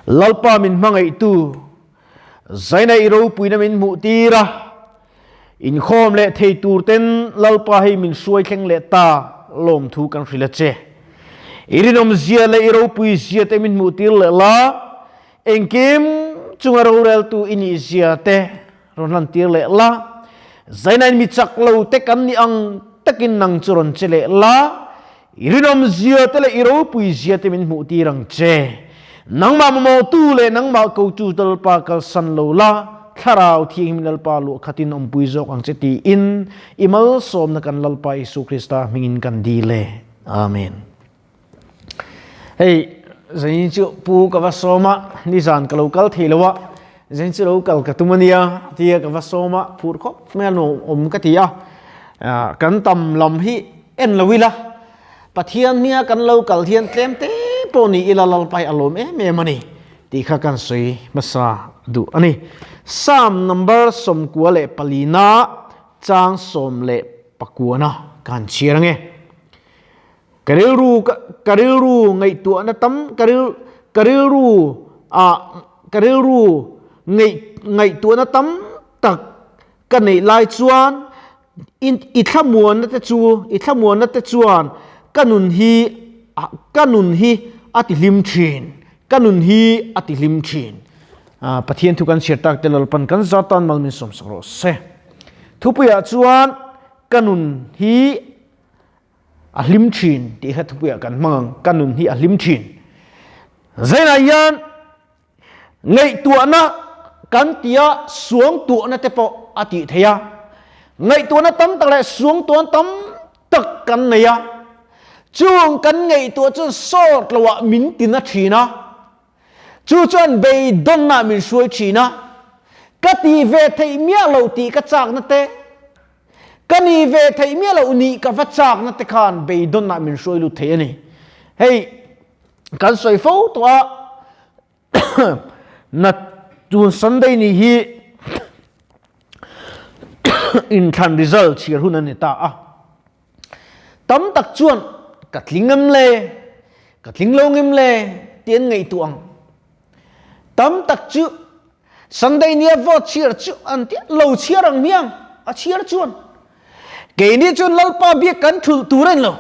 Lalpa min hmangaihtu, Zaina i ropuina min hmuh tir a, inkhawm leh thei tur ten Lalpa hei min hruai thleng leh ta lawmthu kan hrilh a che. I rinawm zia leh i ropui zia te min hmuh tir leh la, engkim chunga roreltu i nih zia te rawn hlan tir leh la, Zaina in mi chak lo te kan nih ang takin nang chu rawn che leh la, I rinawm zia te leh i ropui zia te min hmuh tir ang che. Nangmah mamawhtu leh nangmah kotu Lalpa kalsan lo la, Thlarau Thianghlim Lalpa luah khatin awmpui zawk ang che tiin i malsawmna kan Lalpa Isu Krista hmingin kan dil e. Amen. Hei zanin chu pu ka va sawm a, nizan ka lo kal thei lo a, zanin chu lo kal ka tum a nia tia ka va sawm a, phur khawp mai a nuam ka ti a, kan tam lam hi En lo ila, Pathian hminga kan lo kal hian tlem te pawh ni ila Lalpa hi a lawm em em a ni tih kha kan sawi hmasa duh a ni. Psalm number 94na chang 19na ka han chhiar ange. Ka rilru ka rilru ngaihtuahna tam ka ril ka rilru ah ka rilru ngaih ngaihtuahna tam tak ka neih lai chuan I thlamuanna te chu, i thlamuanna te chuan ka nun hi, ka nun hi a ti hlim thin, ka nun hi a ti hlim thin. Pathian thu kan chhiar tak te Lalpan kan zatan mal min sawmsak rawh se. Thupuiah chuan ka nun hi a hlim thin tih kha thupuiah kan hmang ang, ka nun hi a hlim thin. Zainah hian Ngaihtuahna kan tia suangtuahna te pawh a tih theih a. Ngaihtuahna tam tak leh suangtuahna tam tak kan nei a. Chung kan ngaihtuah chuan sawt loah min tina thin a. Chu chuan beidawnna min hruai thin a. Ka tih ve theih miah lo tih ka chakna te, ka nih ve theih miah loh nih ka va chakna te khan beidawnna min hruai lut thei a ni. Hei. Kan sawi fo tawh a, na tun Sunday ni hi inthlan result chhiar hun a ni ta a. Tam tak chuan ka tling em le, ka tling lo ngem le tih an ngaihtuah ang. Tam tak chu Sunday nia vote chhiar chu an ti lo chhiar ang hmiang a chhiar chuan. Keini chuan Lalpa biak kan thulh tur a ni lo.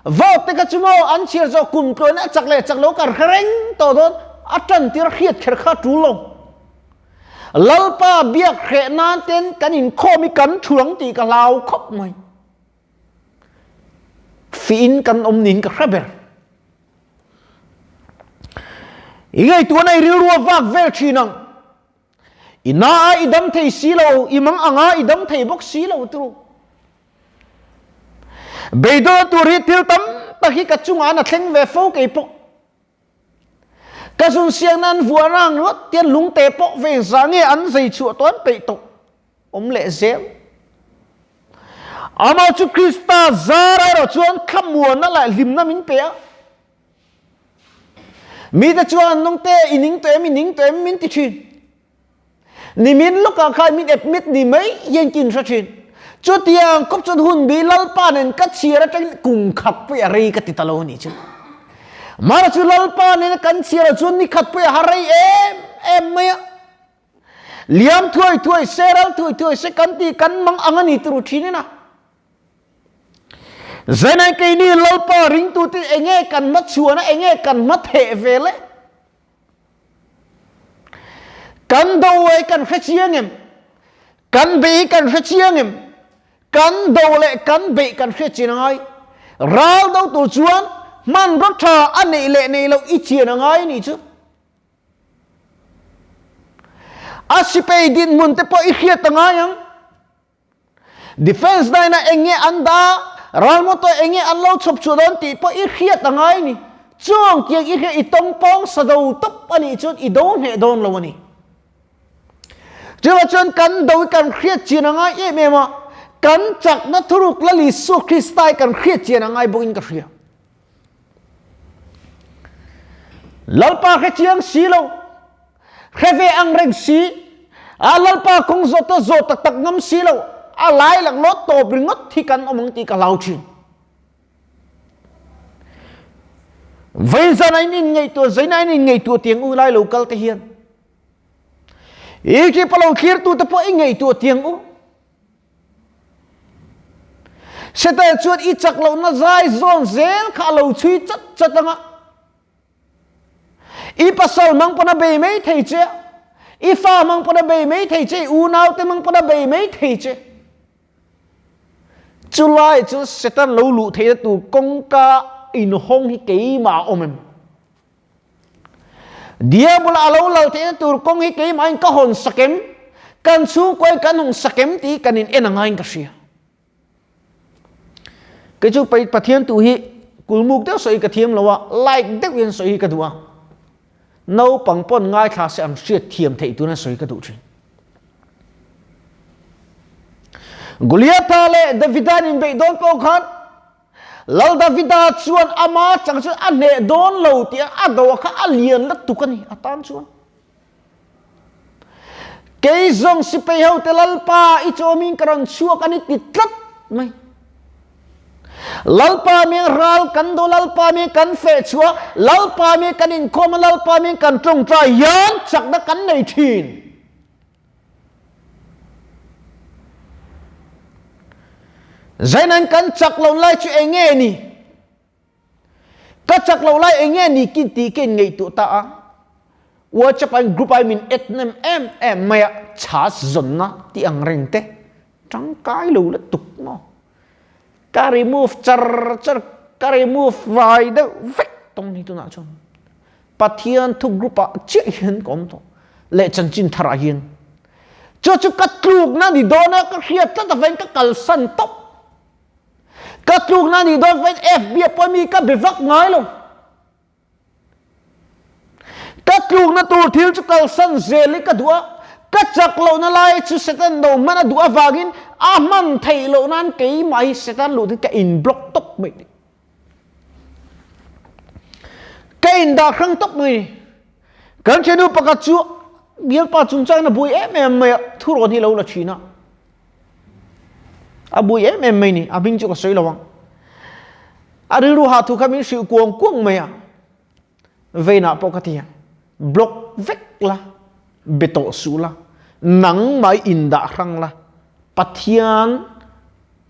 Vote te kha chu maw an chhiar zawh kum tluan a chak leh chak lo ka hre reng tawh dawn a tan tir hriat kher kha tul lo. Lalpa biak hreh nan ten kan inkhawm i kan thul ang tih ka hlau khawp mai. Fiin kan awm niin ka hre ber. I ngaihtuahna i rilru a vak vel thin ang. I na a i dam thei si lo, i mang anga i dam thei bawk si lo turu. Beidawna tur hi thil tam tak hi ka chungah an a thleng ve fo kei pawh. Ka zun siang nan vuah rang ringawt tian lungte pawh ve zah nge an zei chhuah tawh an peih tawh awm leh zel. Amah chu Krista zar erawh chuan thlamuanna leh hlimna min pe a. Mite chuan nungte i ning tawh em i ning tawh em min ti thin. Nimin lawkah khan min admit ni mai hian ka inhre thin. Chutiang kawp chuan hun bi Lalpa nen ka chhiar atangin kum khat pawh a rei ka ti ta lo a nih chu. Mara chu Lalpa nena kan chhiar ah chuan ni khat pawh a ha rei em em mai a. Liam thuai thuai se ral thuai thuai se kan ti kan mang ang a ni turu thin ina. Zainai keini Lalpa ringtute enge kan hmachhuan a enge kan hmatheh ve le? Kan do ai kan hre chiang em? Kan bei kan hre chiang em? Kan do leh kan beih kan hre chian angai. Ral do tur chuan hmanraw tha a neih leh neih loh i chian angai nih chu. A sipei dinhmun te pawh i hriat angai ang. Defence line ah eng nge an dah, ral motor eng nge an lo chhawp chhuah dawn tih pawh i hriat a ngai ni. Chuang tiang i hriat i tawng pawng sa do tawp a nih chuan i do hneh dawn lo a ni. Chuvang chuan kan do i kan hriat chian a ngai em em a, kan chakna thuruk Lal Isua Krista i kan hriat chian a ngai bawkin ka hria. Lalpa hre chiang si lo, hre ve ang reng si, a Lalpa kawng zawt a zawt tak tak ngam si lo, a lai laklawt tawp ringawt hi kan awm ang tih ka hlau thin. Vaizan a in inngaihtuah zaina in inngaihtuah tiang u lai lo kal te hian. Egypt a lo thlirtu te pawh i ngaihtuah tiang u. Satan chuan i chak lohna zai zawn zel kha a lo chhui chat chat anga. I pasal mang pawn a bei mai thei che a, i fa mang pawn a bei mai thei che, i unaute mang pawn a bei mai thei che. Chulai chu Satan lo luh theihna tur kawngka inhawng hi keimah a awm em? Diabol a lo lal theihna tur kawng hi keimahin ka hawn sak em? Kan chhungkuain kan hawng sak em tih kan in en a ngaiin ka hria. Kei chu Pathian tu hi kulmuk deuh sawi ka thiam lo a, like deuh hian sawi hi ka duh a. Naupang pawn ngaithla se an hriat thiam theih tuna sawi ka duh thin. Goliatha leh Davida an inbeih dawn pawh khan Lal Davida chuan ama chang chuan a hneh dawn lo tih a do kha a lian lutuk a ni a tan chuan. Kei zawng sipai hote Lalpa i chawmin ka rawn chhuak a ni ti tlat mai. Lalpa mi ral kan do Lalpa mi kan feh chhuah Lalpa mi kan inkhawm Lalpa mi kan tawngtai hian chakna kan nei thin. Zainan kan chak lo lai chu enge ni? Ka chak lo lai enge ni kin tih ka inngaihtuah ta a. WhatsApp ah group ah min add hnem em em mai a, chhas zawnna tih ang reng te tangkai lo lutuk maw. Ka remove char char, ka remove vai deuh vek tawng ni tunah chuan. Pathian thu group ah chiah hian ka awm tawh leh chanchin thar ah hian. Chu chu ka tlukna ni dawn a, ka hriat tlat avangin ka kalsan tawp. Ka tlukna ni dawn vain FB ah pawh mi ka be vak ngai lo. Ka tlukna tur thil chu kalsan zel hi ka duh a, ka chak lohna lai chu Satan lo hman a duh avangin a hman theih loh nan keimah hi Satan luh hi ka in block tawp mai ni. Ka in dah hrang tawp mai ni. Kan thiannu pakhat chu bialpa chungchangin a buai em em mai a, thurawn hi a lo la thin a. A bui em em mai ni, a hming chu ka sawi lo ang. A rilru hah thu kha min hrilh kuang kuang mai a. Veinah pawh ka ti a, block vek la, be tawh suh la, nang mai indah hrang la, Pathian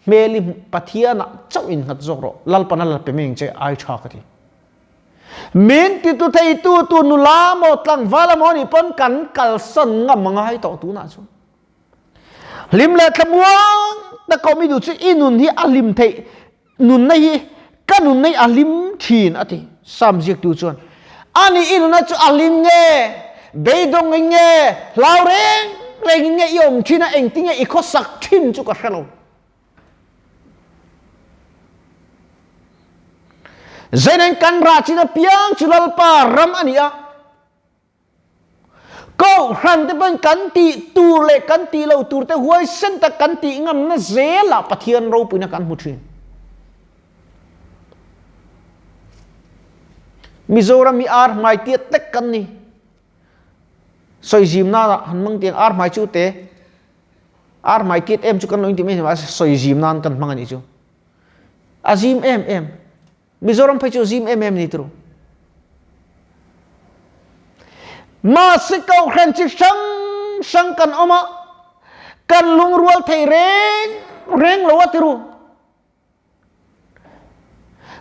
hmel i Pathianah chauh innghat zawk rawh, Lalpan a la pe mai ang che, ai tha ka ti. Min titu theitu tu nula maw tlangval amaw nih pawn kan kalsan ngam a ngai tawh tunah chuan. Hlim leh thlamuang tak awm i duh chu i nun hi a hlim theih nunna hi ka nunna hi a hlim thin a ti Sam ziaktu chuan ani i nunna chu a hlim nge beidawng in nge hlau reng reng in nge i awm thin a engtin nge i khawsak thin chu ka hre lo Zainen kan rah chin apiang chu Lalpa ram a ni a Kohhran te pawhin kan tih tur leh kan tih loh tur te huaisen tak kan tih ngamna zelah Pathian ropuina kan hmu thin. Mizoram hi ar hmai tiat tek kan ni. Sawizim nana han hmang tiang ar hmai chu te ar hmai tiat em chu kan lo inti mai mahse sawizim nan kan hmang a nih chu. A zim em em. Mizoram phei chu zim em em ni turu. Mahse kohhran chi hrang hrang kan awm a, kan lungrual thei reng reng lo a tiru.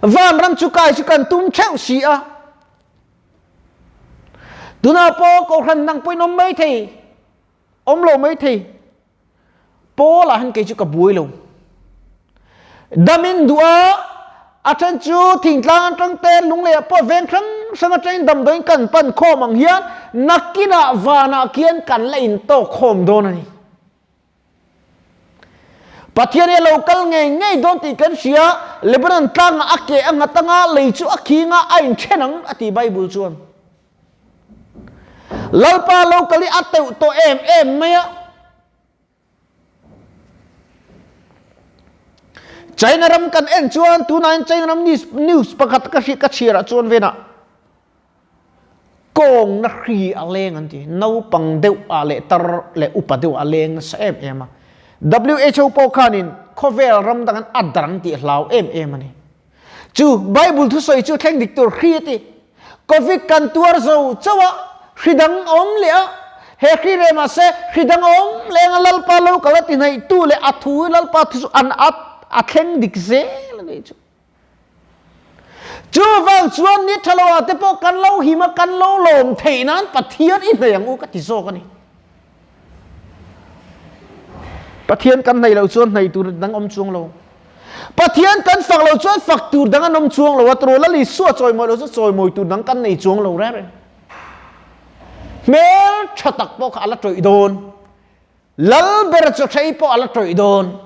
Vanram chu kai chu kan tum theuh si a. Tunah pawh kohhran dang pawhin awm mai thei, awm lo mai thei. Paul ah hin kei cu ka buai lo. Dam in duh ah a then cu thingtlang atang te lunglei ah pawh veng hrang hrang atangin damdawiin kan pan khawm ang hian nakin ah van ah khian kan la in tawk khawm dawn a ni. Pathian hi a lo kal ngei ngei dawn tih kan hria, Lebanon tlang ah a ke a nghat anga lei chu a khing a a inthen ang a ti Bible chuan. Lalpa lo kal hi a teuh tawh em em mai a. China ram kan en chuan tunah hian China ram news, news pakhat ka hri ka chhiar ah chuan venah kawng na hri a leng an ti. Naupang deuh ah leh tar leh upa deuh ah leng nasa em em a. WHO pawh khanin khawvel ram dang an a darang tih hlau em em a ni. Chu Bible thusawi chu thleng dik tur hri a ti. Covid kan tuar zo chauh a, hri dang a awm leh a, he hri reh mahse hri dang a awm leh anga Lalpa lo kal a ti hnaihtu leh a thu Lalpa thu chu an a thleng dik zel a nih chu. Chuvang chuan ni tha lo ah te pawh kan lo him a, kan lo lawm theih nan Pathian i hnaih ang u ka ti zawk a ni. Pathian kan hnaih loh chuan hnaih tur dang awm chuang lo. Pathian kan fak loh chuan fak tur dang an awm chuang lo a, turaw Lal Isua chawimawi loh chu chawimawi tur dang kan nei chuang lo reng reng. Hmel tha tak pawh kha a la tawih dawn. Lal ber chaw hrei pawh a la tawih dawn.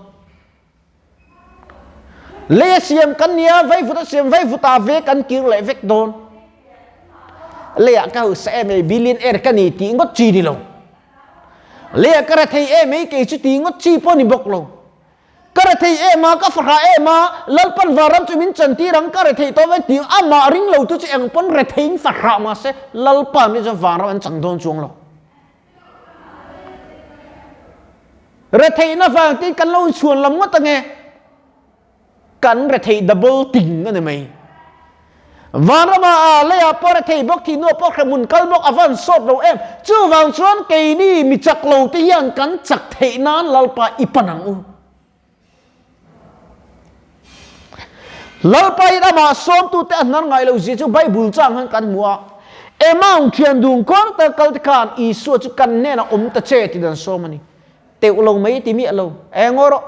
Lei a siam kan nia, vaivut a siam vaivut ah ve kan kir leh vek dawn. Leiah ka hausa em ei billionaire ka ni tih ngawt chi ni lo. Leiah ka rethei em ei kei chu tih ngawt chi pawh ni bawk lo. Ka rethei em a, ka fahrah em a, Lalpan vanram chu min chantir ang, ka rethei tawh vek tih amah ring lo tu chu eng pawn retheiin fahrah mahse Lalpa mi chuan vanram an chang dawn chuang lo. Retheihna vang tiin kan lo inchhuan lam ngawt ange. Kan retheih double ting a ni mai. Vanrama a leiah pawh rethei bawk thih hnuah pawh hrehmun kal bawk a van sawt lo em. Chuvang chuan keini mi chak lo te hian kan chak theih nan Lalpa i pan ang u. Lalpa in amah sawmtute a hnar ngai lo zia chu Bible chang khan kan hmu a. Emmaung thian dung kawr tak kal te khan Isua chu kan hnenah awm ta che ti dan sawm a ni. Teuh lo mai ti miah lo. Eng aw rawh.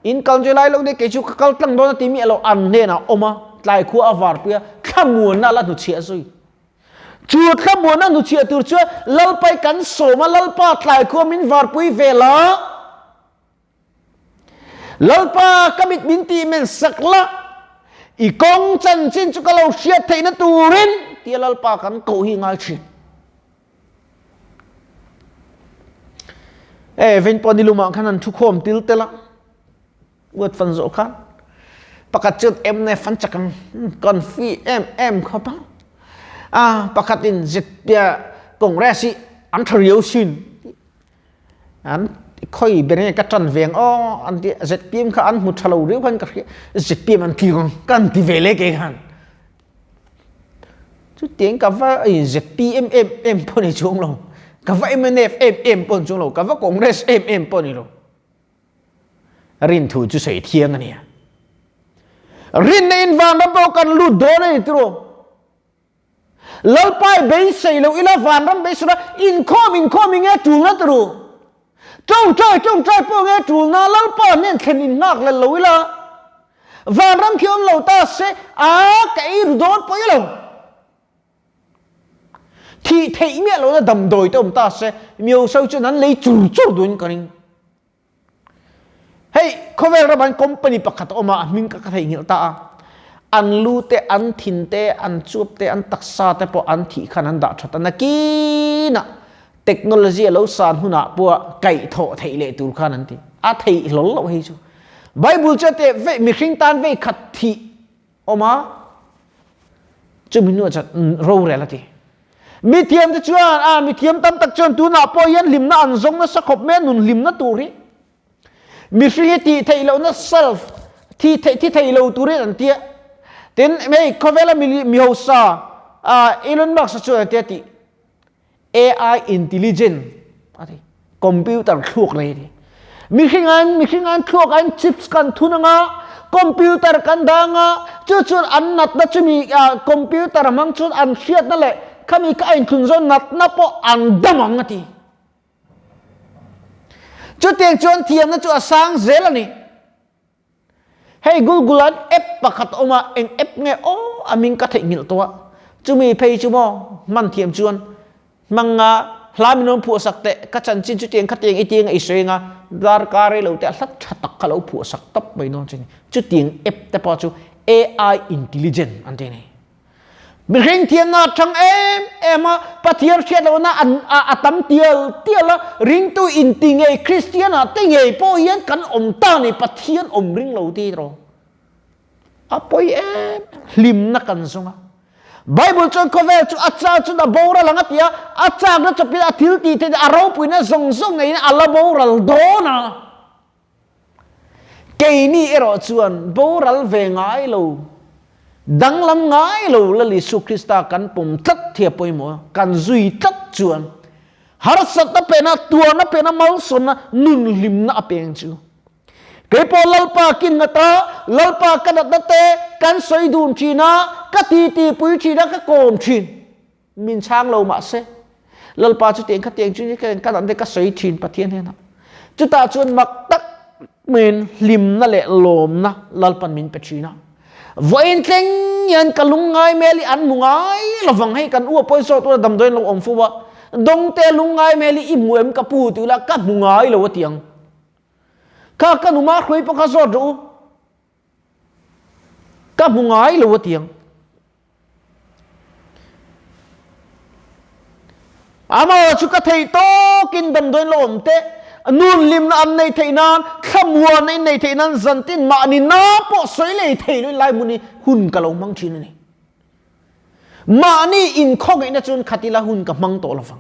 In kal chu lai lo ni kei chu ka kal tlang dawn a ti miah lo. An hnenah awm a, tlai khua a varpui a, thlamuanna a la hnuchhiah zui. Chu thlamuanna hnuchhiah tur chuan Lalpa i kan sawm a, Lalpa tlai khua min varpui ve la. Lalpa ka mit min tih men sak la, i kawng chanchin chu ka lo hriat theihna turin tia Lalpa kan koh hi ngai thin. E vein pawh ni lumah khan an thu khawm til tel a, uat fan zawh khan pakhat chuan MNF an chak ang confi em em khawp a, a pakhatin ZPM Congress hi an tha riau sin. An khawi ber nge ka ṭan ve ang aw an ti a, ZPM kha an hmu ṭha lo riau khan ka hria, ZPM an tlir ang ka han ti ve leh kei khan. Chutiang ka va ZPM em em pawh ni chuang lo, ka va mnf em em pawh ni chuang lo, ka va Congress em em pawh ni lo. Rinthu chu sawi thiang a nia. Rinna in vanram pawh kan lut dawn a ni tiraw? Lalpai beisei lo ila vanram beisei lo inkhawm inkhawm i nge tulna ti ru. Tawngtai tawngtai pawh nge tulna Lalpa hnen thlen in nghak lel lo ila vanram khi awm lo ta se a ka ei ru dawn pawh i lo. Thih theih miah lohna damdawi te awm ta se mioso chuan an lei chur chur duhin ka ring. Hei khawvel ramah hian company pakhat a awm a, a hming ka ka theihnghilh ta a. An lu te, an thin te, an chuap te, an taksa te pawh an thih khan an dah that a. Nakinah technology a lo san hunah pawh kaihthawh theih leh tur khan an ti. A theih hlawl loh hei chu. Bible chuan teh vei mihring tan vei khat thih awm a, chumi hnuah chuan rorel a ti. Mithiam te chuan a mithiam tam tak chuan tunah pawh hian hlimna an zawng nasa khawp mai a, nun hlimna tur hi mihring hi tih theih lohna self thi theih thi thei lo turin an tia. Tin hei khawvela mi mi hausa Elon Musk chuan a tia tih AI intelligent a ti computer thluak nei a ti mihring an mihring an thluak an chips kan thun anga computer kan dang a chu chuan an natna chumi computer hmang chuan an hriatna leh khami kha a inthlun zawng natna pawh an dam ang a ti chutiang chuan thiamna chu a sang zel a ni. Hei Google an app pakhat a awm a, eng app nge aw a hming ka theihnghilh tawh a, chumi phei chu maw hman thiam chuan hmang a hla min rawn phuahsak teh ka chanchin chutiang khatiang i tiang a i sawi anga darkar rei lo te a hla tha tak kha lo phuahsak tawp mai dawn chu a ni. Chutiang app te pawh chu AI intelligent an ti a ni. Mihring thiamna a thang em em a, Pathian hriat lohna an a tam tial tial a, ringtu inti ngei Kristian ah te ngei pawh hian kan awm ta ni, Pathian awm ring lo ti rawh. A pawi em hlimna kan zawng a. Bible chuan khawvel chu a chak chuan a boral ang a ti a, a chakna chawpin a thil tih theih a ropuina zawng zawng ngeiin a la boral dawn a. Keini erawh chuan boral ve ngai lo. Danglam ngai lo Lal Isu Krista kan pawm tlat hi a pawimawh a, kan zui tlat chuan harsatna pena, tuarna pena, malsawnna, nun hlimna a peng chu. Keipawh Lalpa kin ngata, Lalpa ka natna te kan sawi dun thin a, ka titi pui thin a, ka kawm thin. Min chhang lo mahse, Lalpa chu tiang kha tiang chu ka natna te ka sawi thin Pathian hnenah. Chutah chuan mak tak maiin hlimna leh lawmna Lalpan min pe thin a. Vawiin thleng hian ka lungngai mel hi an hmu ngai lovang hei kan u a pawi zawt ula damdawiin lo awm fo a, Dawngte lungngai mel hi i hmu em ka pu ti ula ka hmu ngai lo a ti ang. Kha ka numa hruai pawh kha zawt rawh u. Ka hmu ngai lo a ti ang. Amah chu ka theih tawkin damdawiin lo awm teh. Nun hlimna an neih theih nan, thlamuanna in neih theih nan zantin mahni na pawh sawi lei thei loin lai hmun hi hun ka lo hmang thin a ni. Mahni inkhawngaihna chuan khatila hun ka hmang tawh lovang.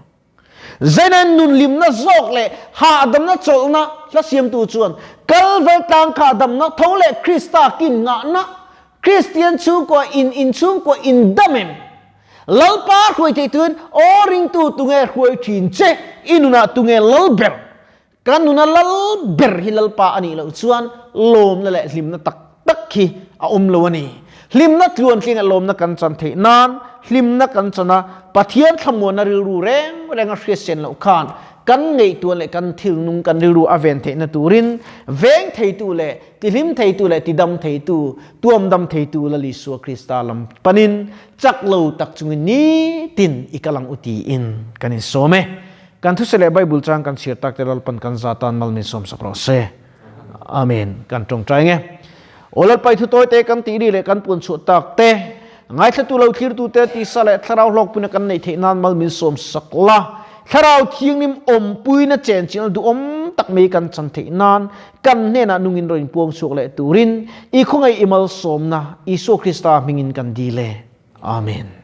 Zenan nun hlimna zawk leh hahdamna chawlhna hla siamtu chuan Kalvar tlang kha damna tho leh Krista kin ngahna Kristian chhungkua in inchhungkua in dam em? Lalpa hruai theih tuin aw ringtu tunge hruai thin che i nunah tunge lal ber? Kan nuna lal ber hi Lalpa a nih loh chuan lawmna leh hlimna tak tak hi a awm lo a ni. Hlimna tluantlinga lawmna kan chan theih nan hlimna kan chan a, Pathian thlamuanna rilru reng reng a hriatsen loh khan kan ngaihtuah leh kan thil nung kan rilru a ven theihna turin veng theitu leh tihlim theitu leh tidam theitu, tuamdam theitu Lal Isua Krista lam panin chak lo tak chungin nitin i kal ang u tiin kan insawm e. Kan thuse leh Bible chang kan chhiar tak te Lalpan kan za tan mal min sawm sak rawh se. Amen. Kan tawngtai nge. Aw Lalpa i thu tawi te kan tih ri leh kan puan chhuah tak te, ngaithlatu lo thlirtu te tisa leh thlarau hlawkpuina kan neih theih nan mal min sawm sak la. Thlarau thianghlim awmpuina chenchilh duhawm tak mai kan chan theih nan kan hnenah nungin rawn inpuang chhuak leh turin i khawngaih i malsawmna Isua Krista hmingin kan dil e. Amen.